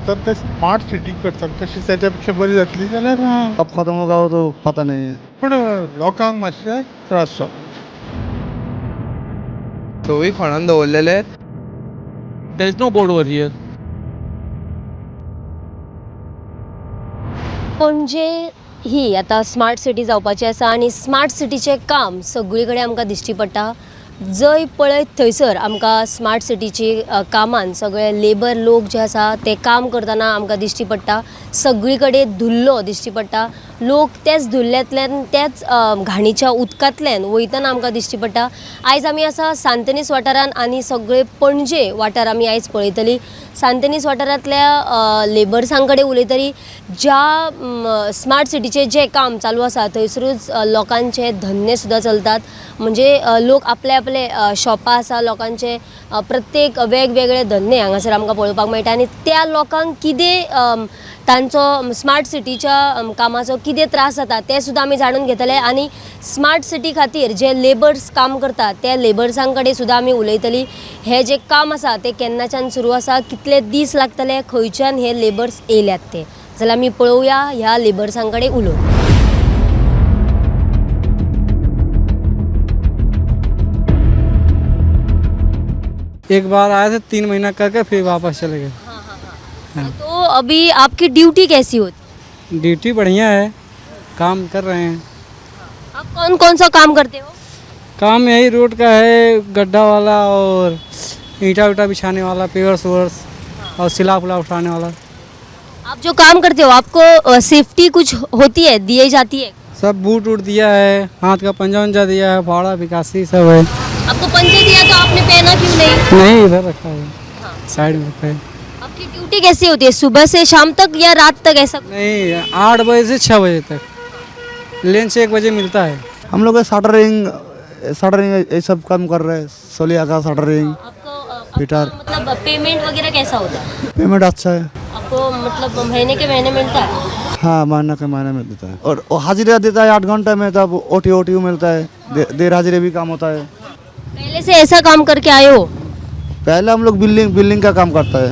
आतां ते smart city करतात तशी ताच्या पेक्षा बरी जातली जाल्यार कब खत्म होगा वो तो पता नहीं है। पूण लोकांक मातशे त्रास जाता। थंय खणोन दवरलेले। There is no board over here. Panaji ही आतां स्मार्ट सिटी जावपाची आसा आनी स्मार्ट सिटीचें काम सगळी कडेन आमकां दिश्टी पडटा। जंय पळयत थंयसर आमकां स्मार्ट सिटीची कामान सगळे लेबर लोक जे आसा ते काम करतना आमकां दिश्टी पडटा। सगळी कडेन धुल्लो दिश्टी पडटा, लोक त्याच धुल्ल्यांतल्यान त्याच घाणीच्या उदकांतल्यान वयतना आमकां दिश्टी पडटा। आयज आमी आसा सांतनीस वाठारान आनी सगळे पणजे वाठार आमी आयज पळयतली। सांतनीस वाठारांतल्या लेबर्सां कडेन उलयतली, ज्या स्मार्ट सिटीचें जें काम चालू आसा थंयसरूच लोकांचे धंदे सुद्दां चलतात। म्हणजे लोक आपले आपले शॉपां आसा, लोकांचे प्रत्येक वेगवेगळे धंदे हांगासर आमकां पळोवपाक मेळटा आनी त्या लोकांक कितें तांचो स्मार्ट सिटीच्या कामाचो कितें त्रास जाता तें सुद्दां आमी जाणून घेतले आनी स्मार्ट सिटी खातीर जे लेबर्स काम करतात त्या लेबर्सां कडेन सुद्दां आमी उलयतली। हें जें काम आसा तें केन्नाच्यान सुरू आसा, कितले दीस लागतले, खंयच्यान हे लेबर्स येयल्यात ते, जाल्यार आमी पळोवया ह्या लेबर्सां कडेन उलोवन। एक बार आए थे 3 महीना करके फिर वापस चले गए। तो अभी आपकी ड्यूटी कैसी होती? ड्यूटी बढ़िया है, काम कर रहे हैं। आप कौन कौन सा काम करते हो? काम यही रोड का है, गड्ढा वाला और ईंटा उटा बिछाने वाला, पेवर्स वर्स और सिला उला उठाने वाला। आप जो काम करते हो आपको सेफ्टी कुछ होती है, दिए जाती है? सब बूट वूट दिया है, हाथ का पंजा उंजा दिया है, फावड़ा विकासी सब है। आपको पंजे दिया तो आपने पहना क्यों नहीं? नहीं, इधर रखा है, साइड में रखा है। आपकी ड्यूटी कैसी होती है, सुबह से शाम तक या रात तक ऐसा? नहीं, 8 बजे से 6 बजे तक, लंच 1 बजे मिलता है। हम लोग शटरिंग ये सब काम कर रहे हैं, सोलिया का शटरिंग। आपको फिटर। मतलब पेमेंट वगैरह कैसा होता है? पेमेंट अच्छा है। आपको मतलब महीने के महीने मिलता है? हाँ, महीने के महीने में देता है। और वो हाजिरा देता है 8 घंटे में, तब ओटी ओटी मिलता है, देर हाजिरे भी काम होता है। पहले से ऐसा काम करके आए हो? पहले हम लोग बिल्डिंग का काम करता है,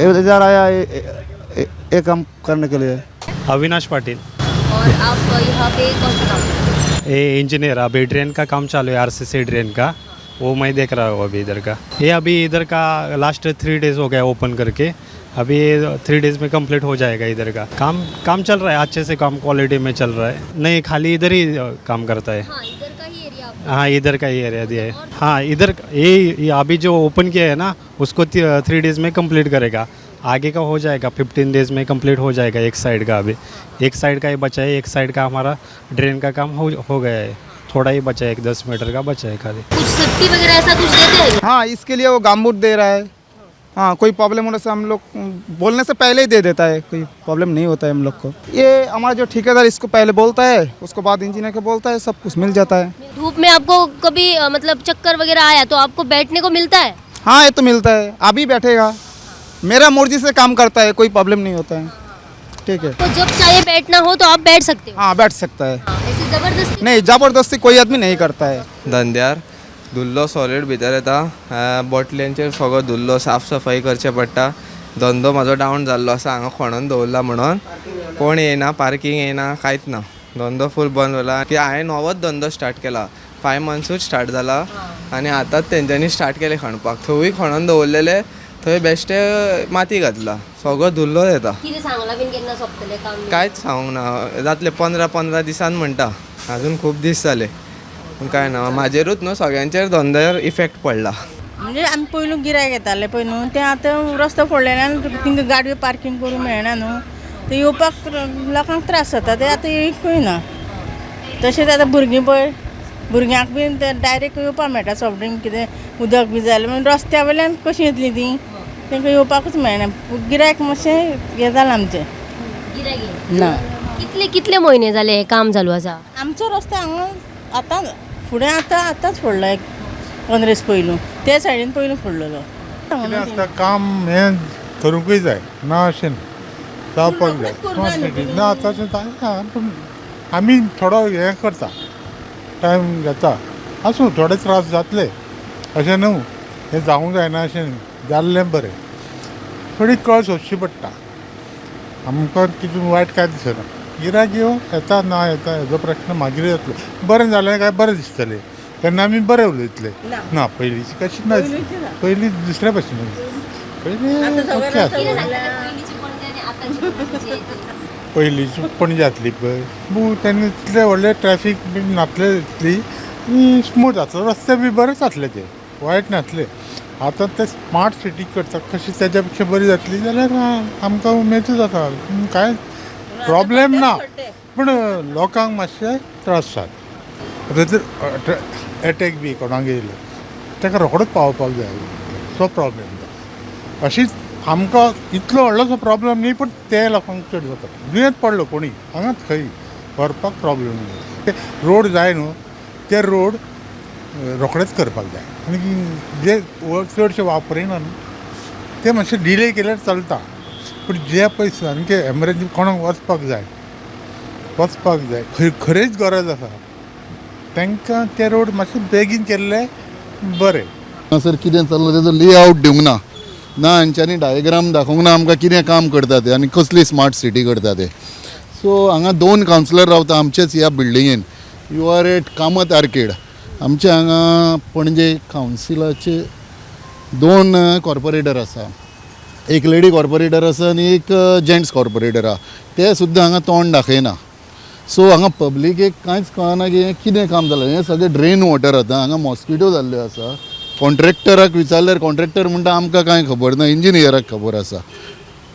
इधर आया ये काम करने के लिए। अविनाश पाटिल। और आप यहाँ पे कौन सा काम करते हैं? ये इंजीनियर, अभी ड्रेन का काम चालू है, आरसीसी ड्रेन का, वो मैं देख रहा हूँ अभी इधर का। ये अभी इधर का लास्ट 3 डेज़ हो गया ओपन करके, अभी ये 3 डेज़ में कंप्लीट हो जाएगा। इधर का काम चल रहा है, अच्छे से काम क्वालिटी में चल रहा है। नहीं, खाली इधर ही काम करता है। हाँ, इधर का ही एरिया आपका? हाँ, इधर का ही एरिया दिया है। हाँ, इधर ये अभी जो ओपन किया है ना, उसको 3 डेज़ में कंप्लीट करेगा। आगे का हो जाएगा 15 डेज़ में कंप्लीट हो जाएगा। एक साइड का अभी एक साइड का ही बचा है, एक साइड का हमारा ड्रेन का काम हो गया है, थोड़ा ही बचा है, एक 10 मीटर का बचा है खाली। कुछ सेफ्टी वगैरह ऐसा कुछ देते हैं? हाँ, इसके लिए वो गामबूट दे रहा है। हाँ, कोई प्रॉब्लम होने से हम लोग बोलने से पहले ही दे देता है, कोई प्रॉब्लम नहीं होता है हम लोग को। ये हमारा जो ठेकेदार इसको पहले बोलता है, उसको बाद इंजीनियर को बोलता है, सब कुछ मिल जाता है। धूप में आपको कभी मतलब चक्कर वगैरह आया तो आपको बैठने को मिलता है? हाँ, ये तो मिलता है, अभी बैठेगा, मेरा मर्जी से काम करता है, कोई प्रॉब्लम नहीं होता है। ठीक है, तो जब चाहे बैठना हो तो आप बैठ सकते हो? हाँ, बैठ सकता है। हाँ, ऐसे जबरदस्ती नहीं, जबरदस्ती कोई आदमी नहीं करता है। धंद्यार धुल्लो सॉलिड भितर येता, बोटल्यांचेर सगळो धुल्लो, साफ सफाई करचें पडटा। धंदो म्हाजो डावन जाल्लो आसा, हांगा खणोन दवरला म्हणून कोण येयना, पार्कींग येयना, कांयच ना, धंदो फूल बंद जाला। की हांवें नवोच धंदो स्टार्ट केला, 5 मंथ्सूच स्टार्ट जाला आनी आतांच तेंच्यांनी स्टार्ट केलें खणपाक। थंयूय खणोन दवरलेले, थंय बेश्टे माती घातला, सगळो धुल्लो येता। कितें सांगलां बीन केन्ना सोंपतलें काम? कांयच सांगूंक ना, जातलें 15 दिसान म्हणटा, अजून खूब दीस जाले पूण कांय ना। म्हाजेरूच न्हू, सगळ्यांचेर धंद्यार इफेक्ट पडला। म्हणजे आमी पयलू गिरायक येताले पळय न्हू, तें आतां रस्तो फोडलेल्यान तिंका गाडयो पार्कींग करूंक मेळना न्हू, ते येवपाक लोकांक त्रास जाता, ते आतां येयकूय ना। तशेंच आतां भुरगीं पळय, भुरग्यांक बीन ते डायरेक्ट येवपाक मेळटा, सॉफ्ट ड्रिंक कितें उदक बी जालें म्हणून रस्त्या वयल्यान कशीं येतलीं तीं, तांकां येवपाकूच मेळना। गिरायक मातशें हें जालां आमचें। गिरायक ना। कितले म्हयने जाले हें काम चालू आसा? आमचो रस्तो हांगा आतां फुडें आतां आतांच फोडला, एक 15 दीस पयलू ते सायडीन पयलू फोडलेलो। कितें आसता काम हें करूंकूय जाय ना, अशें न्हू, जावपाक जाय स्मार्ट सिटी ना तशें जायना, पूण आमी थोडो हें करता, टायम घेता, आसूं थोडे त्रास जातले अशें न्हू, हें जावंक जायना अशें न्हू, जाल्लें बरें। थोडी कळ सोंसची पडटा. आमकां तितून वायट कांय दिसना. गिरायक येवं येता ना येता हेजो प्रश्न मागीर जातलो. बरें जालें काय बरें दिसतलें तेन्ना आमी बरें उलयतले. ना पयलींची कशी ना, पयलीं दुसऱ्या भशेन, पयलीं ओके आसलें. पयलींची पणजे जातली पळय तेन्ना तितलें व्हडलें ट्रॅफीक बी नासलें तितली आनी स्मूथ आसलो, रस्ते बी बरेच आसले, ते वायट नासले. आतां ते स्मार्ट सिटी करता कशी तेज्या पेक्षा बरी जातली जाल्यार आमकां उमेदूच जाता, कांय प्रॉब्लेम ना. पूण लोकांक मातशे त्रास जाता. आतां जर एटॅक बी कोणाक येयलो ताका रोखडोच पावोवपाक जाय, तो प्रॉब्लेम जाता. अशीच आमकां इतलो व्हडलोसो प्रॉब्लेम न्ही, पूण ते लोकांक चड जाता. दुयेंत पडलो कोणी हांगाच खंय व्हरपाक प्रॉब्लेम जाता. ते रोड जाय न्हू, ते रोड रोखडेच करपाक जाय आनी जे चडशे वापरिना न्हू ते मातशे डिले केल्यार चलता. पूण जे पळय सामके एमरजन्सी कोणाक वचपाक जाय, वचपाक जाय खंय खरेंच गरज आसा तांकां ते रोड मातशे बेगीन केल्ले बरें. हांगासर कितें चल्लां तेजो लेआवट दिवंक ना, ना हांच्यांनी डायग्राम दाखोवंक ना आमकां कितें काम करता ते आनी कसली स्मार्ट सिटी करता ते. सो हांगा 2 कावन्सिलर रावता आमचेच ह्या बिल्डिंगेन. You are at Kamat arcade. आमचे हांगा पणजे कावन्सिलाचे 2 कॉर्पोरेटर आसा, एक लेडी कॉर्पोरेटर आसा आनी एक जेंट्स कॉर्पोरेटर आसा. ते सुद्दां हांगा तोंड दाखयना. सो हांगा पब्लिकेक कांयच कळना की हें कितें काम जालां. हें सगळें ड्रेन वॉटर आतां हांगा मॉस्किटो जाल्ल्यो आसा. कॉन्ट्रॅक्टराक विचारल्यार कॉन्ट्रॅक्टर म्हणटा आमकां कांय खबर ना, इंजिनियराक खबर आसा.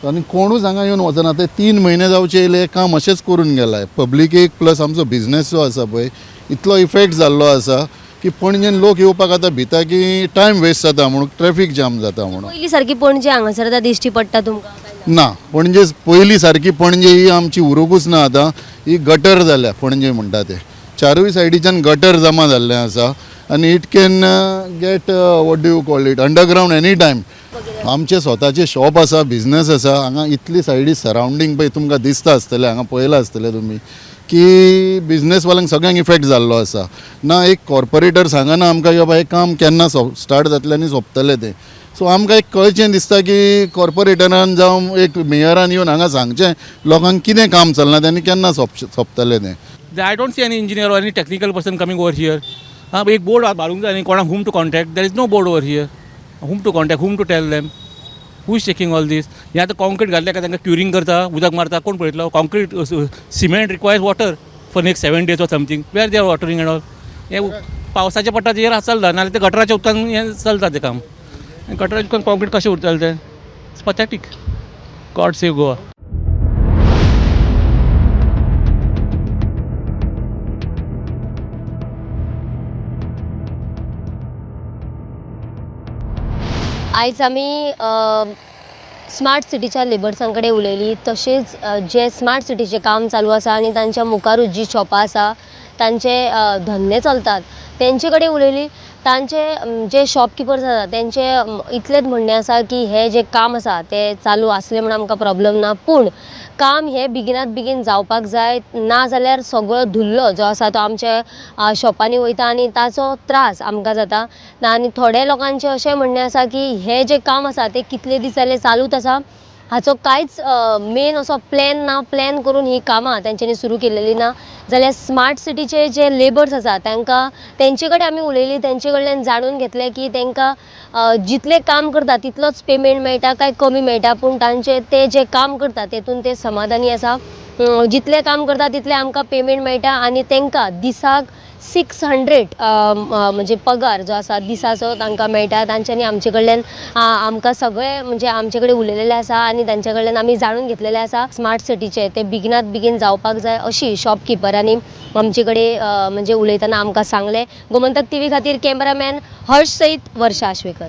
आनी कोणूच हांगा येवन वचना. ते 3 म्हयने जावचे येयले काम अशेंच करून गेलाय. पब्लिकेक प्लस आमचो बिजनेस जो आसा पळय इतलो इफेक्ट जाल्लो आसा की पणजेन लोक येवपाक आतां भिता की टायम वेस्ट जाता म्हणून, ट्रॅफीक जाम जाता म्हणून. पयलीं सारकी पणजे हांगासर आतां दिश्टी पडटा तुमकां? ना, पणजे पयलीं सारकी पणजे ही आमची उरूंकूच ना आतां. ही गटर जाल्या पणजे म्हणटा ते, चारूय सायडीच्यान गटर जमा जाल्लें आसा आनी it can get what do you call it underground any time. आमचे स्वताचे शॉप आसा, बिजनेस आसा हांगा. इतली सायडी सरावंडींग पळय तुमकां दिसता आसतलें, हांगा पळयलां आसतलें तुमी की बिजनेसवाल्यांक सगळ्यांक इफेक्ट जाल्लो आसा. ना एक कॉर्पोरेटर सांगना आमकां की बाबा हें काम केन्ना स्टार्ट जातलें आनी सोंपतलें तें. सो आमकां एक कळचें दिसता की कॉर्पोरेटरान जावं एक मेयरान येवन हांगा सांगचें लोकांक कितें काम चलना तें आनी केन्ना सोंपतलें तें. I don't see any engineer or any technical person coming over here. एक बोर्ड घालूंक जाय न्ही कोणाक, whom to contact. There is no board over here. Whom to contact, whom to tell them, who is checking all this. हें आतां concrete घातलें काय तांकां क्युरींग करता, उदक मारता, कोण पळयतलो? Concrete cement requires water for next 7 days or something. Where they are watering and all. हें पावसाच्या पडटा तेजेर चलता, नाजाल्यार ते गटराच्या उदकान हें चलता तें काम. गटराच्या उदकान कॉन्क्रीट कशें उरतलें तें? It's pathetic. God save Goa. आयज आमी स्मार्ट सिटीच्या लेबर्सां कडेन उलयली, तशेंच जे स्मार्ट सिटीचें काम चालू आसा आनी तांच्या मुखारूच जी शॉपां आसा तांचे धंदे चलतात तेंचे कडेन उलयली. तांचे जे शॉपकिपर्स आसा तेंचे इतलेंच म्हणणें आसा की हें जें काम आसा तें चालू आसलें म्हूण आमकां प्रॉब्लम ना, पूण काम हें बेगिनात बेगीन जावपाक जाय, ना जाल्यार सगळो धुल्लो जो आसा तो आमच्या शॉपांनी वयता आनी ताचो त्रास आमकां जाता. आनी थोड्या लोकांचें अशें म्हणणें आसा की हें जें काम आसा तें कितले दीस जाले चालूच आसा, हाचो कांयच मेन असो प्लॅन ना, प्लॅन करून ही कामां तेंच्यांनी सुरू केलेली ना. जाल्यार स्मार्ट सिटीचे जे लेबर्स आसा तांकां तेंचे कडेन आमी उलयली, तेंचे कडल्यान जाणून घेतलें की तांकां जितलें काम करता तितलोच पेमेंट मेळटा काय कमी मेळटा, पूण तांचे ते जे काम करता तेतून ते समाधानी आसा. जितलें काम करता तितलें आमकां पेमेंट मेळटा आनी तांकां दिसाक 600 म्हणजे पगार जो आसा दिसाचो तांकां मेळटा. तांच्यांनी आमचे कडल्यान आमकां सगळें म्हणजे आमचे कडेन उलयलेलें आसा आनी तांचे कडल्यान आमी जाणून घेतलेलें आसा स्मार्ट सिटीचें तें बेगिनात बेगीन जावपाक जाय अशी शॉपकिपरांनी आमचे कडेन म्हणजे उलयतना आमकां सांगलें. गोमंतक टीव्ही खातीर कॅमेरामॅन हर्ष सयत वर्षा आश्वेकर.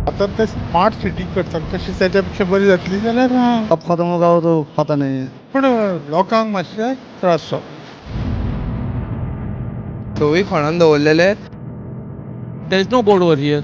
आतां ते स्मार्ट सिटी करतात तशी तेज्या पेक्षा बरी जातली जाल्यार कब खत्म होगा वो तो पता नहीं है, पूण लोकांक मातशे त्रास जाता. थंय खणोन दवरलेले. There is no board over here.